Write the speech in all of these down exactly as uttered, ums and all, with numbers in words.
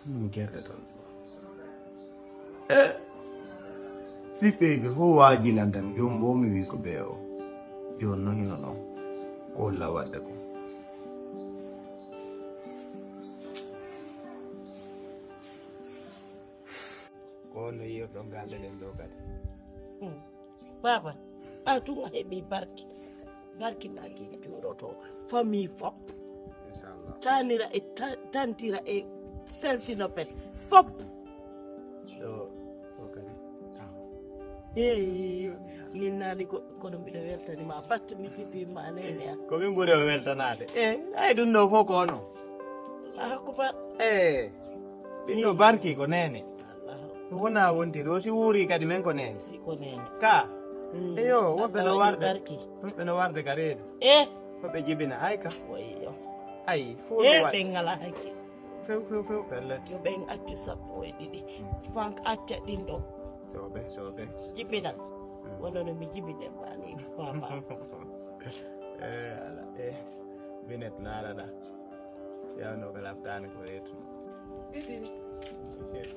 Min gerde tan. E ɓiɓɓe ɓe fof waajilan tan, jooni bo mi wi ko ɓe o. Jooni noon hino noon. Ko holla waɗde ko. Ko honno yiyorɗon galle ɗen ɗo kadi? Hmm. Baba, a tun a heɓi barki. Barki maaki juuroto. Famille fop. Inchallah. Tanira e ta-, tantira e selfinopel. Fop. Ɗo, ɗo kadi. Eyi, min naali goɗɗo kono mbiɗa weltani ma batte mi jibi ma nene an. Ko min ɓuri o weltanaade. Eyi, ay ɗum ɗo fof ko ono. Allahu akbar. Eyi. Ɓiɗɗo barki ko nene. Allahu akbar. Wona wontiri o si wuuri kadi men ko nene. Si ko nene. Ka. Mm. Eyo, woɓɓe no warde. Barki. Woɓɓe no warde ka reedu. Eh. Woɓɓe jibina hay ka. Wayyo. Ay, fof no eh, waɗi. Ɓe ngala hakke. Few, few, few, pellet. Yo ɓen accu sappo e ɗiɗi. Mm. Fan acca ɗin ɗo. Soɓe, soɓe. Jibinal. Mm. Wano no mi jibine ma ni, papa. Eh, ala, eh. Binet narana. Yawno ko laftani ko reetu. Ede. Ede.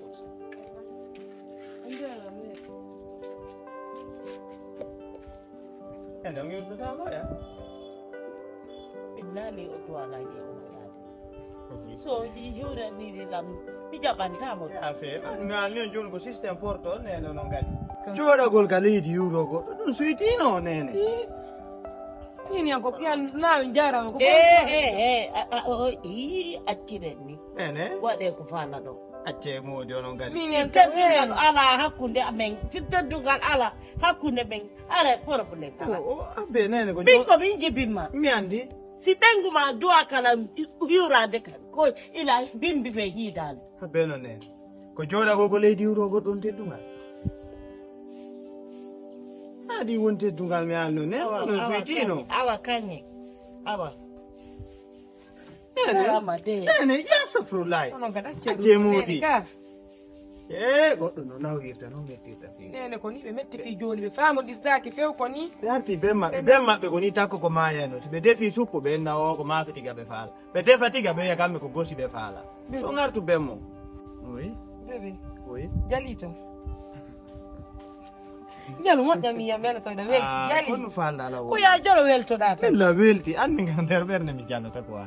Ede, on yewtata ko ya? Min naali o duwalaji o. So hiwraniri lam, mi jaɓantamo. Affaire, an naali on jooni ko système porto, nene non kadi. Jooɗagol ka leydi yuuro goɗɗo, ɗum suytino, nene. Ii. Min yan ko, yan, na on jarama ko. Eh, eh, eh, a, a, o, o, ii, acciren ni. Nene. Waɗe ko fala ɗo. Acce moodi onon kadi. Min yan teddungal eh. Ala hakkunde amen. Fi teddungal ala hakkunde men. Ala problème kala. O, o, abbe nene ko min jo- ko min jibinma. Mi andi. Si ɓengu ma duwa kala hiwrade ka, ko ila bimbi ɓe hiidani. Abbe no nene. Ko jooɗagol ko leydi wuro goɗɗum teddungal. Adi won teddungal mi alno nene. Awa, no awa, sweetino. Kañe, awa kañe. Awa. Nene. Awa ma de. Nene, ya safrulay. Onon kadi acce ɗum. Acce moodi. Nene ka. Eh, goɗɗo no nawirta, no mettirta fii. Nene ko ni ɓe metti fii jooni, ɓe faamondirtaake few ko ni. Ɓe arti ben maɓɓe, ben maɓɓe ko ni takko ko maayano. Si ɓe defi suppu, ɓe enna o ko maafe tiga ɓe faala. Ɓe defa tiga, ɓe wiya kamɓe ko gosi ɓe faala. Bébé. Ko ngartu ben mo. Oui. Bébé. Oui. Jali to. Jalo moƴƴa mi yiya mbele to ɗa welti. Ah, jali. Ko no falɗa ala wo. Ko ya jalo weltoɗa to. Ella welti, an min kam nder ɓernde mi jalata quoi.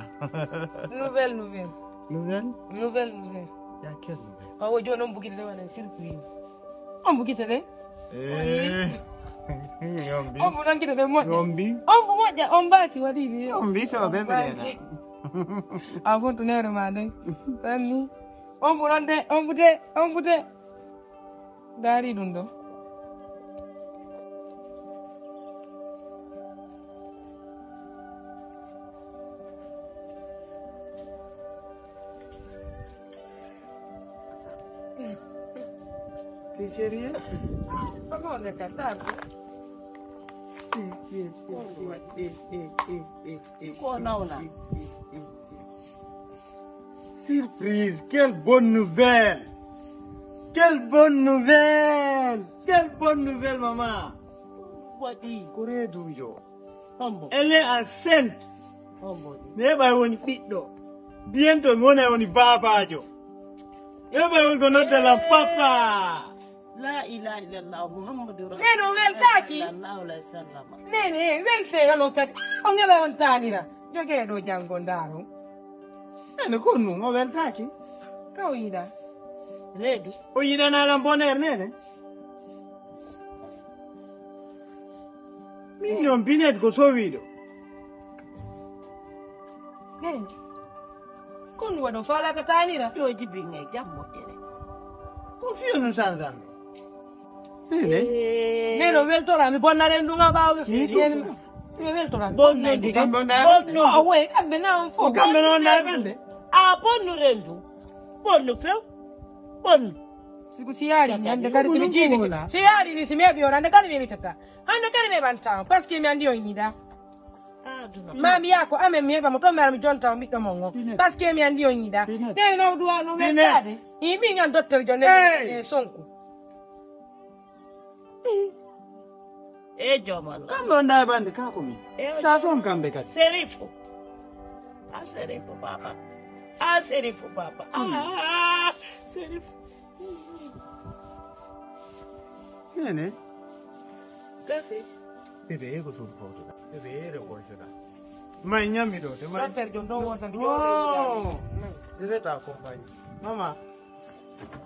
Nouvelle, nouvelle. Nouvelle? Nouvelle, nouvelle. Ya quelle nouvelle? Awo jooni on bugita de waɗa surprise. On bugita de? Eh. Yombi. On bu nangita de moƴƴa. Yombi. On bu moƴƴa, on baaki waɗi ni. Yombi so be mbiɗena. A fontu nere ma de. Anni. On bu non de, on bu de, on bu de. Ndaari ɗum ɗo. T'es sérieux? Comment on est capable? Ko nawna. Surprise, quelle bonne nouvelle! Quelle bonne nouvelle! Quelle bonne nouvelle, maman! Waɗi. Ko reeduujo. Hombo. Elle est enceinte. Hombo. Mi heɓay woni ɓiɗɗo. Bientôt mi wonay woni baabaajo. Mi heɓay woni ko nodda lan papa. La ilaha illallah Muhammadu Rasulullah. Nene o weltaaki. Sallallahu alaihi wasallam. Nene welte onon kadi. On heɓa on taanira. Jogee ɗo janngo ndaaro. Nene ko ɗum o weltaaki. Ka o yiɗa. Reedu. O yiɗana lan bonheur nene. Min noon binet ko sowiiɗo. Nene. Kon waɗo faala ka taanira. Yo jibi nge jam moƴƴere. Ko fiyo no sansan. Nene. Nene o weltora mi bonnare ɗum a ɓaawo. Yeesu. Si mi weltora mi bonnare ɗum. Bonno. O woye kamɓe na on fof. Kamɓe noon na ɓende. A bonnu rendu. Bonnu few. Bonnu. Si ko si yaari ni hannde kadi to mi jiidi. Si yaari ni si mi heɓi on hannde kadi mi heɓitata. Hannde kadi mi heɓanta on parce que mi anndi on yiɗa. Mami yaa ko amen mi heɓa mo toon mi ara mi jonta o ɓiɗɗo mon o. Parce que mi anndi on yiɗa. Nene no duwa no weltaade. I min an docteur John e Sonko. E joom Allah. Kam ɗo nda e bande ka ko mi. E ta son kamɓe kadi. Serifu. A serifu baba. A serifu baba. Ah, serifu. Nene. Kasi. Bebe, ego sul koto. Bebe, ere koto. Mai nyami do, te mai. Docteur John, don't want to. Oh. Deve ta accompagni. Mama.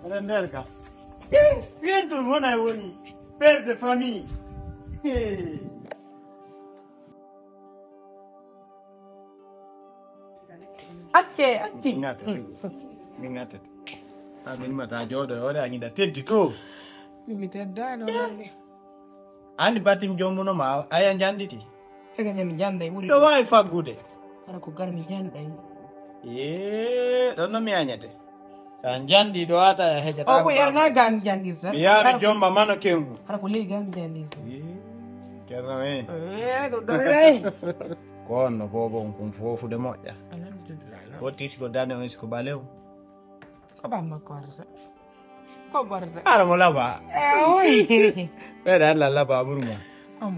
Renderga. Bien tu non hai un père de famille. Hey. Acce, acce. Min ŋattete. Min ŋattete. A min mata jooɗo e hoore a ñiɗa teddi ko. Min mi teddaano. Ani batim jombuno ma aya njanɗiti. Sega ñami janɗa e ɓuri. Ɗo wawi faggude. Hara ko gar mi janɗa e. Ee, ɗon no mi añete. Sa janɗi ɗo ata ya hejata. O ko yarna ga mi janɗirta. Mi yaami jomba mano kengu. Hara ko ley ga mi janɗirta. Kerno e. Ee, ɗum ɗo e. Ko on no bobo on kun fofude moƴƴa. Alhamdulillah. Wotti siko dane on siko balew. Ko bamma korta. Ko gorko. Ara mo laba. Eh, oy. Ɓeɗa Allah laba murma.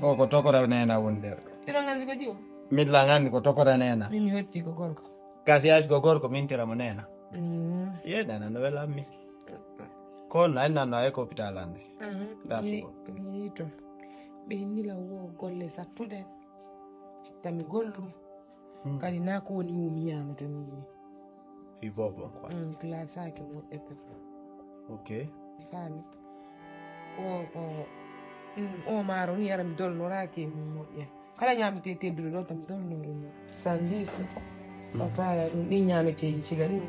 O ko tokora nena wonde. Ino ngandi ko jiwo. Milla ngandi ko tokora nena. Min mi hetti ko gorko. Kasi as ko gorko min tira mo nena. Mm. Ye nana no wela mi. Ko na ina no ay ko hospital ande. Mhm. That's Ni, all. Ni to. Ɓe nila wo golle sattuɗe. Tami gollu. Mm. Kadi na ko woni wumi ñaamata ni. Fi bobo quoi. Mm, classaki mo epe. Ok. Fami. O ko mm, o maro ni ara mi dolnoraki e mum moƴƴa. Kala ñaamete tedduɗo ɗo tan mi dolnori mo. Sandis. Tawtaya ɗum ɗin ñaameteeji siga ɗin.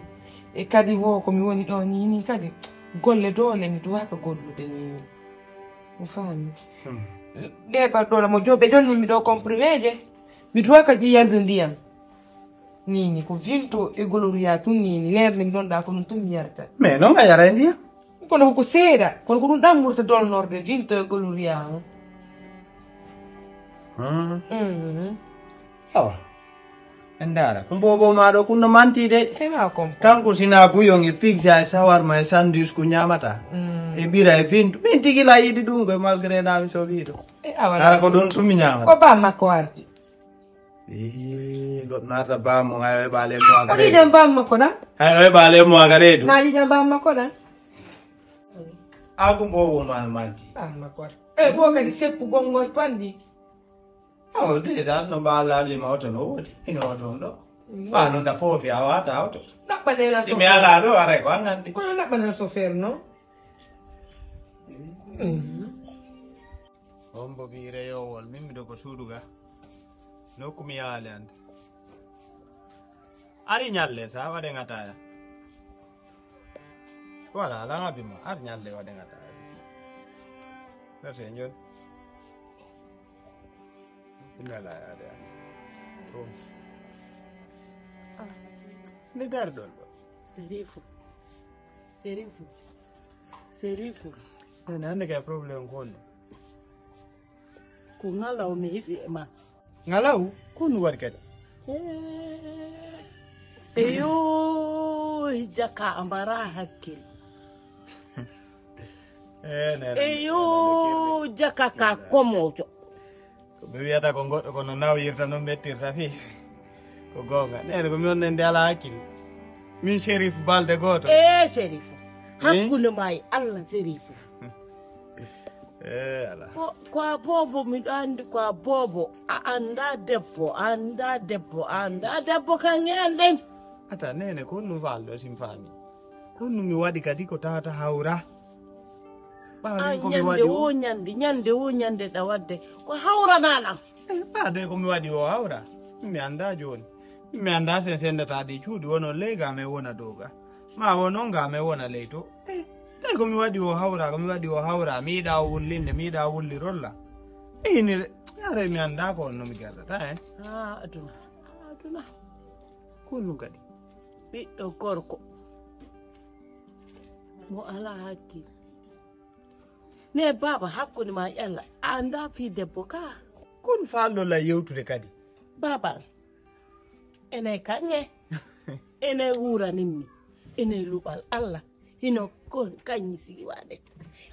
E kadi wo ko mi woni ɗo ni ni kadi golle doole mi duwaka gollude ni. Mi faami. Hmm. Ɗe ɓaɗɗoɗo mo joɓe jonni mi ɗo comprimeje. Mi duwaka ƴiyande ndiyam. Nini ko vinto e goloria tun nini lerde mi ɗon ɗa ko ɗum tun mi yarata. Mais non a yaray ndiyam. Kono ko seeɗa kono ko ɗum ɗan ɓurta dolnorde vinto e goloria on. Hmm. Mhm. Awa. En ndaara ko bobo ma ɗo kunno manti de. E ma kom. Kanko sina buyon e pizza e sawarma e sandwich ko ñamata. Mm. E ɓira e vinto min tigi la yiɗi ɗum koye malgré nami soɓi ɗo. E awa. Ara ko ɗum tumi ñamata. Ko ba makko arti. Ii, goɗɗo naata bammo hay o heɓaali e mo aga reedu. Yiɗan bammo ko ɗan? Hay o heɓaali e mo aga reedu. Na yiɗan bammo ko ɗan? Agu mbowo ma manti. Bammo ko. E bo kadi seppu gongol panɗi. O déjà no mbaalaali ma oto no woni. Ino oto on ɗo. Ba no da fofi a wata oto. Naɓɓanela. Si mi ala ɗo aray ko an andi. Kono naɓɓanela chauffeur no. Hombo ɓii reyowol min miɗo ko suudu ga. Nokku mi yaali ande. Ari ñalle sa waɗe ŋataya. Wala ala ŋabi ma ari ñalle waɗe ŋataya. Merci ñon. Inna la yaade an. Ɗum. Nde dari ɗon ɗo. Serifu. Serifu. Serifu. Nde hande kay problème ko woni. Ko ŋalaw mi heɓi e ma. Ŋalaw? Ko ɗum waɗi kadi? Eyo, jaka a mara hakkil. Eyo, jaka ka komojo. Ko mi wiyata ko goɗɗo kono nawyirta noon mettirta fii. Ko goonga. Nene ko mi wonne nde alaa hakkil. Min Sherif balde gooto. E Sherif. Hakkunde ma e Allah Sherif. E ala. Ko a boobo miɗo anndi ko a boobo a annda debbo a annda debbo a annda debbo kan e an ɗen. Ata nene ko honno faalɗo sim faami. Ko honno mi waɗi kadi ko tawata hawra. Ɓaade ko mi waɗi o ñande o ñande ñande o ñande ɗa waɗde ko hawranaɗam. Ɓaade ko mi waɗi o hawra. Mi annda jooni. Mi annda sen sendata ɗi cuuɗi wono ley ga men wona dow ga. Ma wonon ga men wona ley to. Eh, tawi ko mi waɗi o hawra ko mi waɗi o hawra mi yiɗa o wullinde mi yiɗa o wullirolla. Inire are mi annda ko on no mi gardata en. Ha aduna ha aduna. Ko ɗum kadi. Ɓiɗɗo gorko mo alaa hakkil. Ne baaba hakkunde ma e Allah a annda fii debbo ka. Kon faalɗo la yewtude kadi. Baaba ene kaŋŋe ene wuuranimmi ene luɓal Allah hino kon kañi siwaade.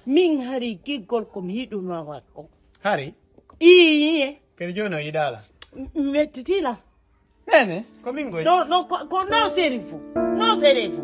Min hari giggol ko mi yiɗunoo wakko. Hari. Iye. Kadi jooni o yiɗaala. Mettitila. Nene, ko min goy. No, no, ko, ko no serifu. No serifu.